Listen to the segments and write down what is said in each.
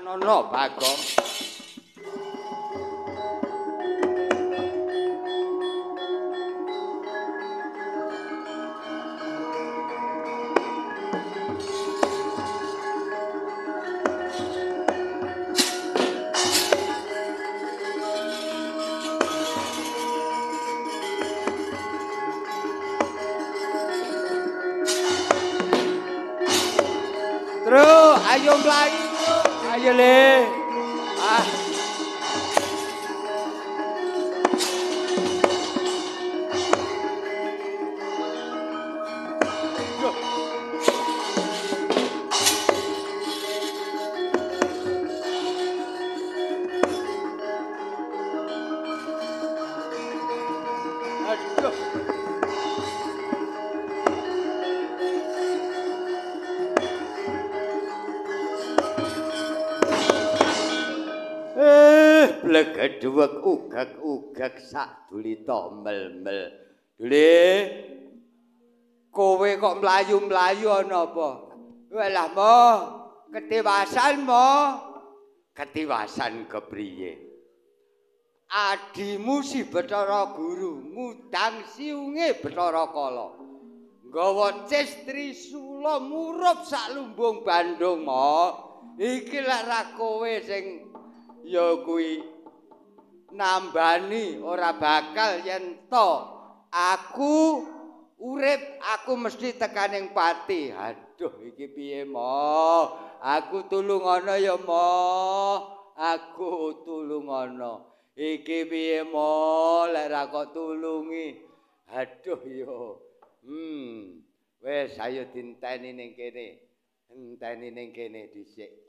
Mesaknono Bagong. Ayo mlayu, ayo le. Ah. Aduh. Blegedhuwek ugek-ugek sak dulita mel-mel. Dule, kowe kok mlayu-mlayu ana apa? Walah mo, ketiwasan mo. Ketiwasan kepriye? Adimu si Bathara Guru ngudang siunge Bathara Kala. Nggawa cis trisula murup sak lumbung Bandung mo. Iki lek ra kowe sing ya kuwi nambani ora bakal yen to aku urip aku mesti tekaning pati. Aduh iki piye mo, aku tulungono ya mo, aku tulungono iki piye mo lek ra kok tulungi. Aduh yo. Wis ayo dinteni ning kene, enteni ning kene dhisik.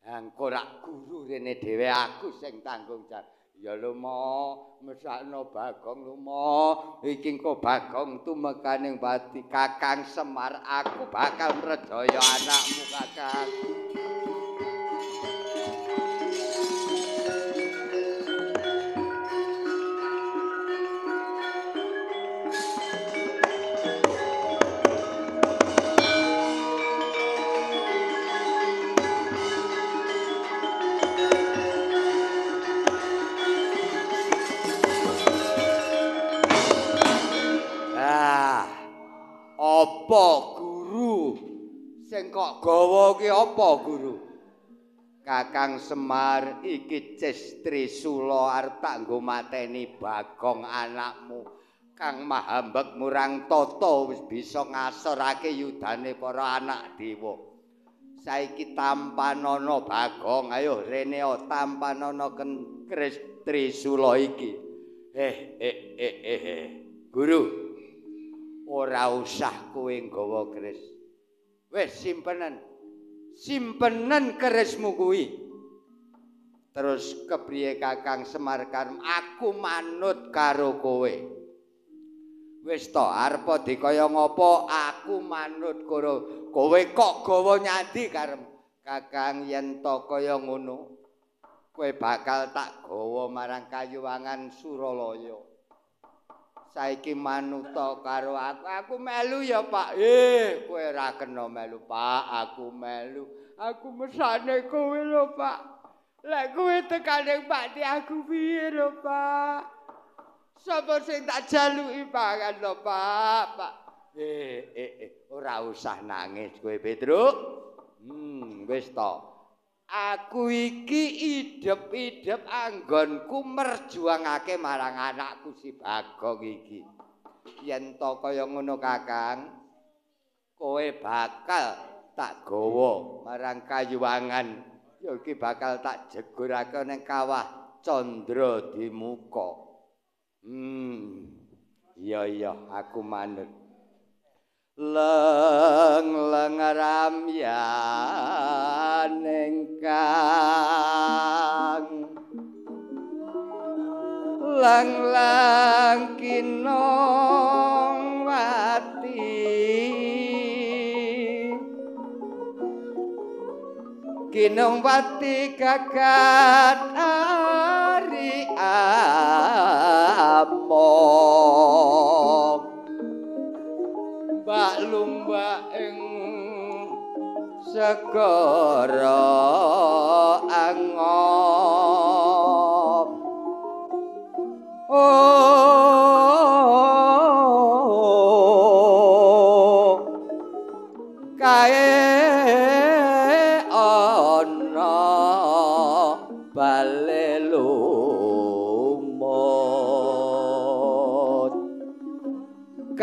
Engko rak guru rene dhewe aku sing tanggung jawab. Ya lho mo, mesakno Bagong lho mo. Iki engko Bagong tumekaning pati Kakang Semar, aku bakal mrejaya anakmu Kakang. Apa guru sing kok gawa ki apa guru? Kakang Semar iki cis trisula arep tak nggo mateni Bagong anakmu kang mahambek murang tata wis bisa ngasorake yudane para anak dewa. Saiki tampanana Bagong, ayo rene tampanana keris trisula iki. Guru, ora usah kowe nggawa keris. Wis simpenen. Simpenen kerismu kuwi. Terus kepriye Kakang Semar karem aku manut karo kowe. Wis to arep dikaya ngapa aku manut karo kowe kok gawa nyandi karem. Kakang yen to kaya ngono kowe bakal tak gawa marang Kayuwangan Suralaya. Saiki manuta karo aku, aku melu ya Pak. Kowe ora kena melu Pak, aku melu. Aku mesane kowe lho Pak. Lek kowe tekane pati aku piye lho Pak? Sapa sing tak jaluki pangan lho Pak, Pak. Ora usah nangis kowe Petruk. Wis to. Aku iki idep-idep anggonku merjuangake marang anakku si Bagong iki. Yen to kaya ngono Kakang, kowe bakal tak gawa marang Kayuwangan. Ya iki bakal tak jegurake ning kawah Candra Dimuka. Iya aku manut. Leng-leng ramyaning kang leng-leng kinong wati kinong wati gagat ari among mbak lumbak ing segara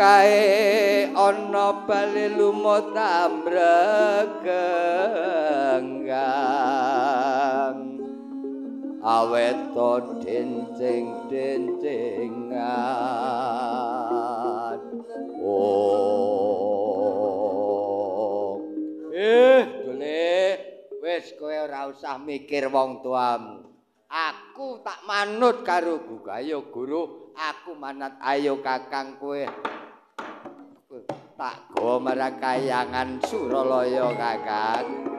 Kae ana bali lumut amregenggang awet to dencing-dencingan. Oh. Dole, wis kowe ora usah mikir wong tuamu. Aku tak manut karo guru. Ayo guru, aku manut. Ayo kakang kowe. Tak gawa marang kayangan Suralaya kakang.